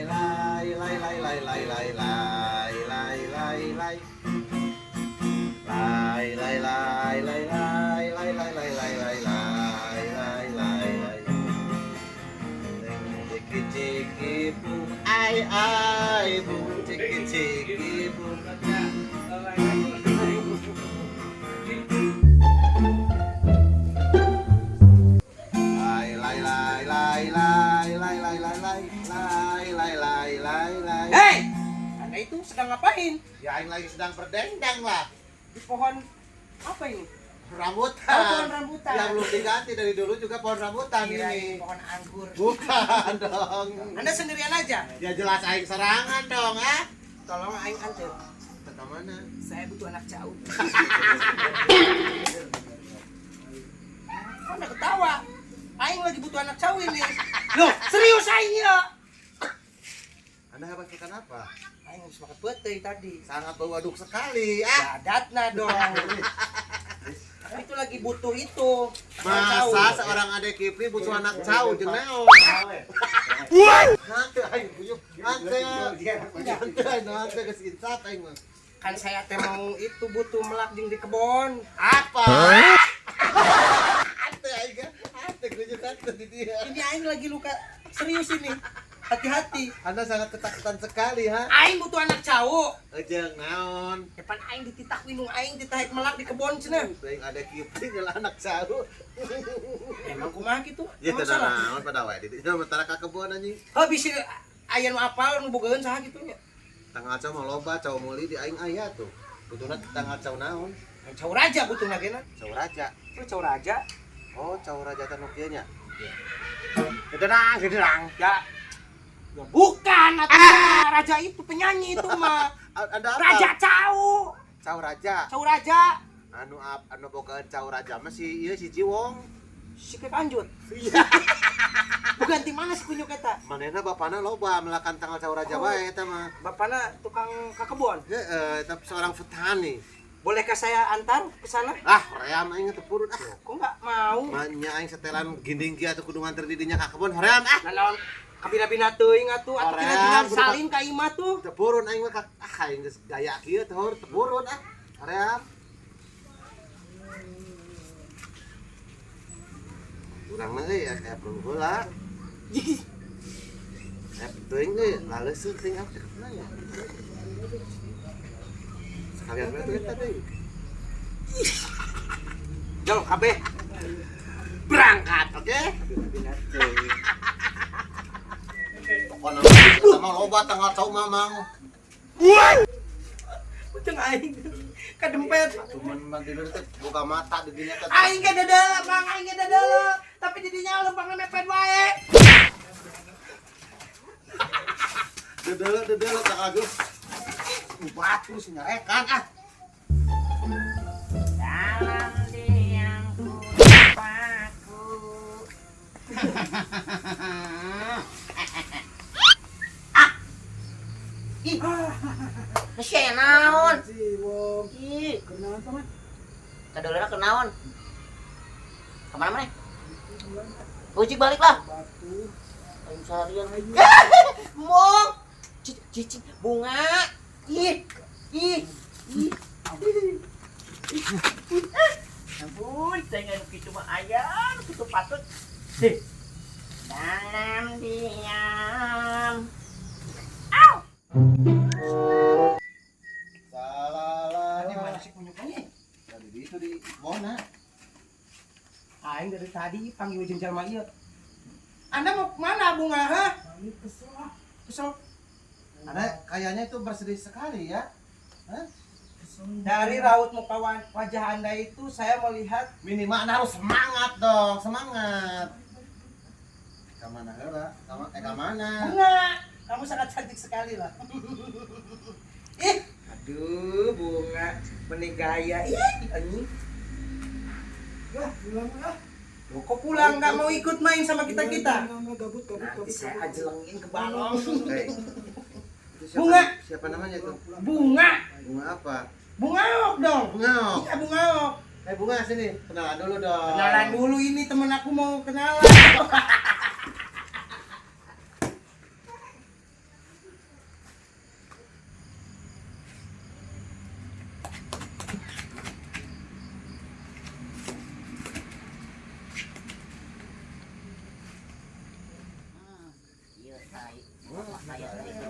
Lai lai lai lai lai lai lai lai lai lai. Lai lai lai lai lai lai lai lai lai lai lai lai lai lai. Ciki ciki bung ai ai bung ciki ciki bung. Lai lai lai lai lai lai lai lai lai lai lai lai lai lai. Hei, Anda itu sedang ngapain? Ya, aing lagi sedang berdendang lah. Di pohon apa ini? Rambutan. Oh, pohon rambutan. Yang belum diganti dari dulu juga pohon rambutan Kirain ini. pohon anggur. Bukan dong. Anda sendirian aja? Ya jelas aing serangan dong, ah. Tolong aing anter. Ke mana? Saya butuh anak jauh. Kok Anda ketawa? Aing lagi butuh anak jauh ini. Loh, serius aing ya? Anda habis makan apa? Aing habis makan pete tadi. Sangat bau aduk sekali, ah. Ya, datna dong. Aku itu lagi butuh itu. Anak Masa jauh. seorang Ade Kipli butuh anak cau jeung naon? Nanti aing guyup, nanti. Nanti aing nanti geus insaf aing mah. Kan saya teh mau itu butuh melak jeung di kebon. Apa? Ante aing, ante guyup ante di dia. Ini aing lagi luka serius ini. Hati-hati. Anda sangat ketakutan sekali, ha? Aing butuh anak cowok. Ejeng naon? Depan aing dititah winung aing ditah melak di kebon cenah. Aing ada Kipli ngelah anak cau. Emang kumaha kitu? Ya Emang teu salah? naon pada wae di dieu sementara ka kebon anjing. Oh bisi aya nu apal nu bogaeun saha kitu nya. Tanggal cau mah loba cau meuli di aing aya tuh. Butuhna tanggal cau naon? Cau raja butuhna gena. Cau raja. Lu cau raja? Oh, cau raja teh nu kieu nya. Gederang, gederang. Ya. Ya bukan atuh raja itu penyanyi itu mah. Ada apa? Raja cau. Cau raja. Cau raja. Anu ap, anu bogaan cau raja mah si ieu si Jiwong. Si lanjut. Iya. Bukan di mana si kunyuk eta? Manehna bapana loba melakan tanggal cau raja Oh. wae eta mah. Bapana tukang ka kebon. Heeh, eta seorang petani. Bolehkah saya antar ke sana? Ah, hoream aing teu purun ah. Kok nggak mau? Manya aing setelan ginding kieu atuh kudu nganter di dinya ka kebon hoream ah. Nah, naon kabina-bina teuing atuh atuh Hoream, kira tinggal kudu salin ka imah tuh. Teu purun aing mah ka ah aing geus gaya kieu teh hor teu purun ah. Hoream. Urang mah euy aya perlu heula. Aya teuing euy laleuseut teuing ah deket ya. Sekalian bae tuh eta deui. Jol kabeh. Berangkat. Oke? Kabina-bina teuing. Pokona sama loba tanggal cau mamang. Ujung aing kadempet. Cuman mah tidur teh buka mata di dinya teh. Aing ge dadala, Bang, aing ge dadala. Tapi di dinya lempangna mepet wae. Dedele dedele tak aduh. Batu sih nyarekan ah. Dalam diamku terpaku. Ah. Ih. Mesya naon? Ih, Kenalan paman. kadoleuna kenaon? Kemana mana? Ucik balik lah. Batu. Aing seharian. Mong. Cicing bunga. Ih. Ih. Ih. Ampun, dengan kitu mah aya, kitu patut. Heh. Dalam diam. Au. Salah. Di mana si kunyuk ini? Tadi itu di mana? Aing dari tadi panggil jeung jalma ieu. Anda mau kemana bunga ha? Balik kesel ah. Kesel. Anda kayaknya itu bersedih sekali ya. Hah? Kesel. Dari raut muka wajah Anda itu saya melihat Minimal Anda harus semangat dong, semangat. Ka mana heula? Ka mana? bunga. Kamu sangat cantik sekali lah. Ih, aduh bunga menigaya. Ih, anjing. Ya, pulang ah. Loh, kok pulang nggak mau ikut main sama kita-kita? Enggak, enggak, gabut, gabut, Nanti gabut. saya ajelengin ke balong. Hei. Itu siapa, Bunga. Siapa namanya itu? Bunga, Bunga apa? bungaok dong. Bunga. Iya, bungaok. Bunga sini, kenalan dulu dong. Kenalan dulu ini temen aku mau kenalan.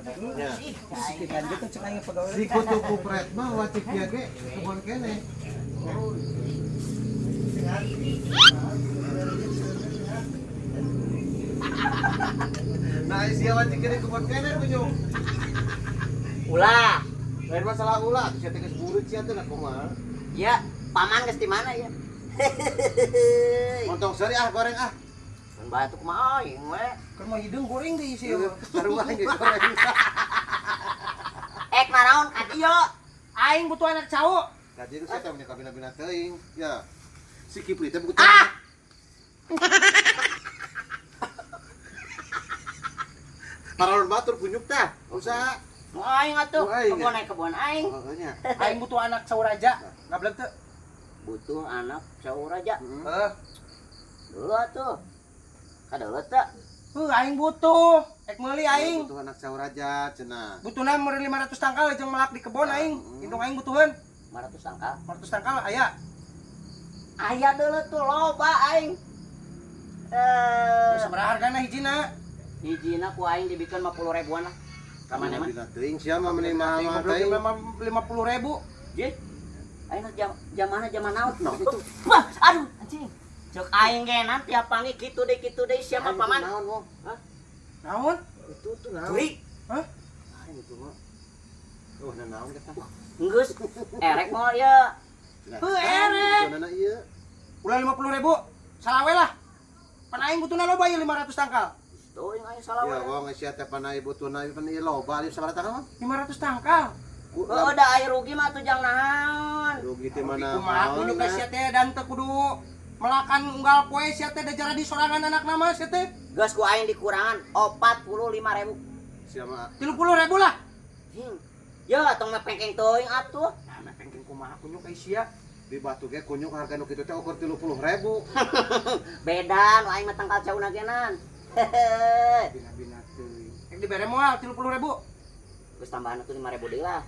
Ya. Ih, lanjut tuh cek aing pegawai. Si kutu kupret mah wacik dia ge kebon kene. Nah, sia wacik kene kebon kene kunyuk. Ulah. Lain masalah ulah, atuh sia teh geus burit sia teh nah kumaha. Ya, paman geus di mana ya? Montong seuri ah goreng ah. Mun batu kumaha aing we. Keur mah hideung goreng deui sih. Sarua ge goreng. Ek naraon ka dieu? Aing butuh anak cowok. Tadi itu saya teh punya kabina-bina teuing. Ya. Si Kipli teh butuh. Ah! Paralon batur kunyuk tah. Usaha. Nu aing atuh, Nu aing, kebon ya? aing kebon aing. Pokoknya. Aing butuh anak sauraja. Ngablek teu? Butuh anak sauraja. Heeh. Heeh. Dulu atuh. Kadeuleu teu? Heuh, aing butuh. Ek meuli aing. Butuh anak sauraja cenah. Butuhna meureun 500 tangkal jeung melak di kebon aing. Indung aing butuheun. 500 tangkal. 500 tangkal aya. Aya deuleu tuh loba aing. Eh, Sabaraha hargana hijina? hijina ku aing dibikeun 50 ribuan lah. Ka mana mah? Kabina teuing sia mah meni mahal-mahal Goblok teuing. 50.000. Jih. Aing jam jam mana zaman naon no? Wah, aduh anjing. Cek aing ge nanti tiap panggil kitu deui sia mah paman. Naon, Wong? Naon? Itu tuh naon? Deui. Hah? Aing itu mah. Oh, nah naon kita. Geus erek moal ya. Heuh, erek. Butuhna ieu. Ulah 50.000. Salawe lah. Pan aing butuhna loba ieu 500 tangkal. Teuing aing salah Ya, we. wong sia teh panai butuhna pan ieu loba ieu sabaraha tangkal mah? 500 tangkal. Ku Heuh da aing rugi mah atuh jang naon. rugi teh mana? Kumaha kunyuk ka sia teh dan teu kudu melakan unggal poe sia teh da jaradi sorangan anak nama sia teh. Geus ku aing dikurangan 45.000. Sia mah 30.000 lah. Jing. Ya tong mah pengkeng teuing atuh. Nah, mah pengking kumaha kunyuk ka sia. di batu ge kunyuk harga nu kitu teh ukur 30.000. Beda nu aing mah tangkal cauna genan. Hehehe. Bina-bina teuing. Ek dibere moal 30.000. Geus tambahan atuh 5.000 deui lah.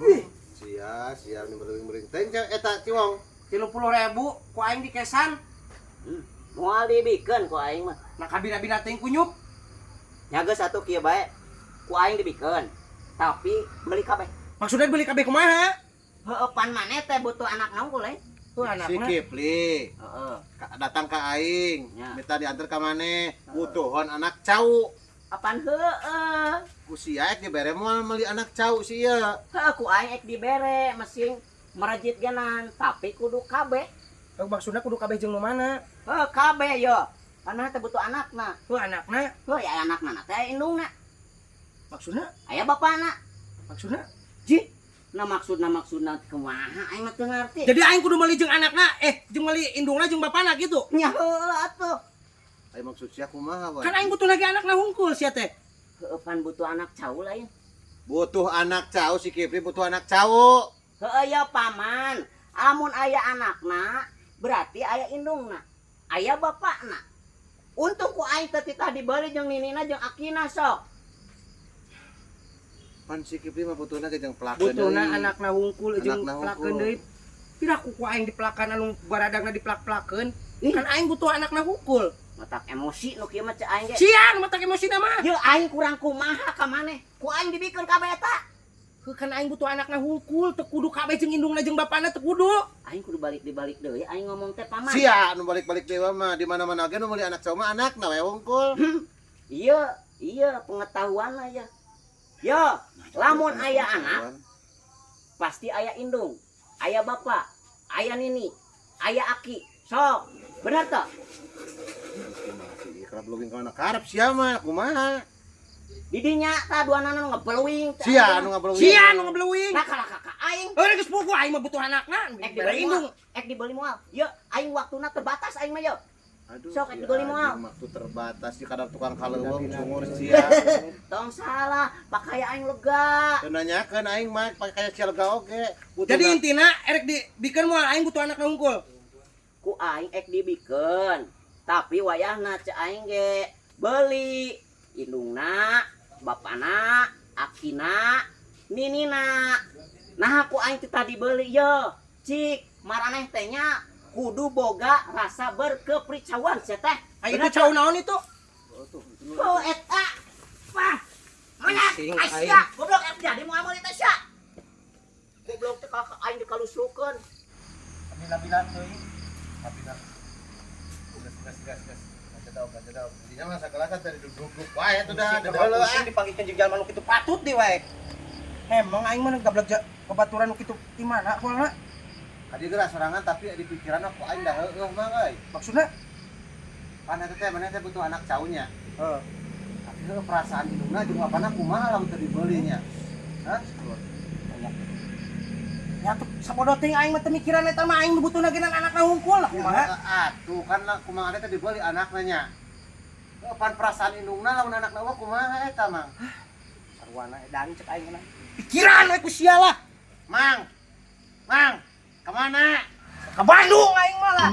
Ih, Sia, sia nu meuring-meuring teuing eta Ciwong. 30.000 ku aing dikesan. Moal dibikeun ku aing mah. Nah kabina-bina teuing kunyuk. Nya geus atuh kieu bae. Ku aing dibikeun. Tapi beli kabeh. Maksudnya beli kabeh kumaha? Heueuh pan maneh teh butuh anak naon lain? Tuh Si anakna. Kipli Heeh. datang ke aing, Ya. minta diantar ka maneh, butuhon anak cau. Apan heueuh. Ku sia ek dibere moal meuli anak cau sia. Heueuh ku aing ek dibere mesing merajit genan, tapi kudu kabeh. Oh, maksudnya kudu kabeh jeung nu mana? Heuh kabeh yo. Karena teh butuh anakna. Tuh anakna. Heuh ya anakna teh indungna. Maksudnya? Aya bapana. Maksudnya? Ji. Nah maksudna kumaha aing mah teu ngarti. Jadi aing kudu meuli jeung anakna, jeung meuli indungna jeung bapana gitu. Nya heueuh atuh. Ai maksud sia kumaha wae? Kan aing butuh lagi anakna hungkul sia teh. Heueuh pan butuh anak cau lain. Butuh anak cau si Kipli butuh anak cau. Heueuh ya paman. Amun aya anakna berarti aya indungna. Aya bapakna. Untung ku aing teh titah dibeli jeung ninina jeung akina sok. Pan si Kipli mah butuhna ge jeung pelakeun. Butuhna deui. anakna hungkul jeung Anakna hungkul. pelakeun deui. Piraku ku aing dipelakan anu baradangna dipelak-pelakeun. Ih. Kan aing butuh anakna hungkul. Matak emosi nu kieu mah cek aing ge. Siang matak emosina mah. Ye aing kurang kumaha ka maneh. Ku aing dibikeun kabeh eta. Heuh kan aing butuh anakna hungkul teu kudu kabeh jeung indungna jeung bapana teu kudu. Aing kudu balik dibalik deui aing ngomong teh paman. Sia nu balik-balik dewa mah di mana-mana ge nu meuli anak cau mah anakna we hungkul. Iya, iya pengetahuan lah ya. Yo, lamun aya anak pasti aya indung, aya bapak, aya nini, aya aki. Sok, bener toh? Masih kerap blogging ka anak karep sia mah kumaha? Didinya ta dua nana ngebeluing. Sia anu ngablowing. Sia nu ngebleuing. Nah kalah kakak aing. Heuh geus puguh aing mah butuh anakna. Ek Bere dibeli indung. moal, ek dibeli moal. Yo, aing waktuna terbatas aing mah yo. Aduh, Sok, ek sia, dibeli moal. anjing, waktu terbatas di kadar tukang kaleuweung cungur sia. Tong salah, pakai aing lega. Teu nanyakeun aing mah pakai sia lega oge. Butuhna- Jadi intina erek dibikeun moal aing butuh anakna hungkul. Ku aing ek dibikeun. Tapi wayahna cek aing ge beli indungna, bapana, akina, ninina. Nah ku aing teh tadi beli yo. Cik, maraneh teh nya kudu boga rasa berkepricauan sia teh. Aing itu cau naon itu? Oh, tuh, itu nu- Oh eta. Wah. Monyet, Pusing, Aisyah, goblok eh jadi mau meuli teh sia. Goblok teh kakak aing dikalusrukeun. Bila-bila teuing. Tapi dah. Gas gas gas gas. Baca daun, baca daun. Intinya mah sagala kan tadi duduk-duduk wae atuh dah, Pusing, deuleu ah. pusing dipanggilkeun jeung jalma nu kitu patut deui wae. Emang aing mah gablek babaturan nu kitu di mana kolna? Kadi geura sorangan, tapi di pikiran aku aing dah heueuh, Mang, euy. Maksudna? Pan eta teh maneh teh butuh anak caunya. Heeh. Tapi heueuh, perasaan indungna jeung bapana kumaha lamun teu dibeuli nya? Hah? Ya tuh sabodo teuing, aing mah teu mikiran eta mah, aing butuhna ge anakna hungkul lah, kumaha. Atuh kan lah kumaha teh dibeli anakna nya. Heueuh, pan perasaan indungna lamun anakna euweuh kumaha eta, Mang? Sarwana edan cek aing mah. Pikiran we ku sia lah. Mang. Mang, kemana? Ke Bandung aing mah lah.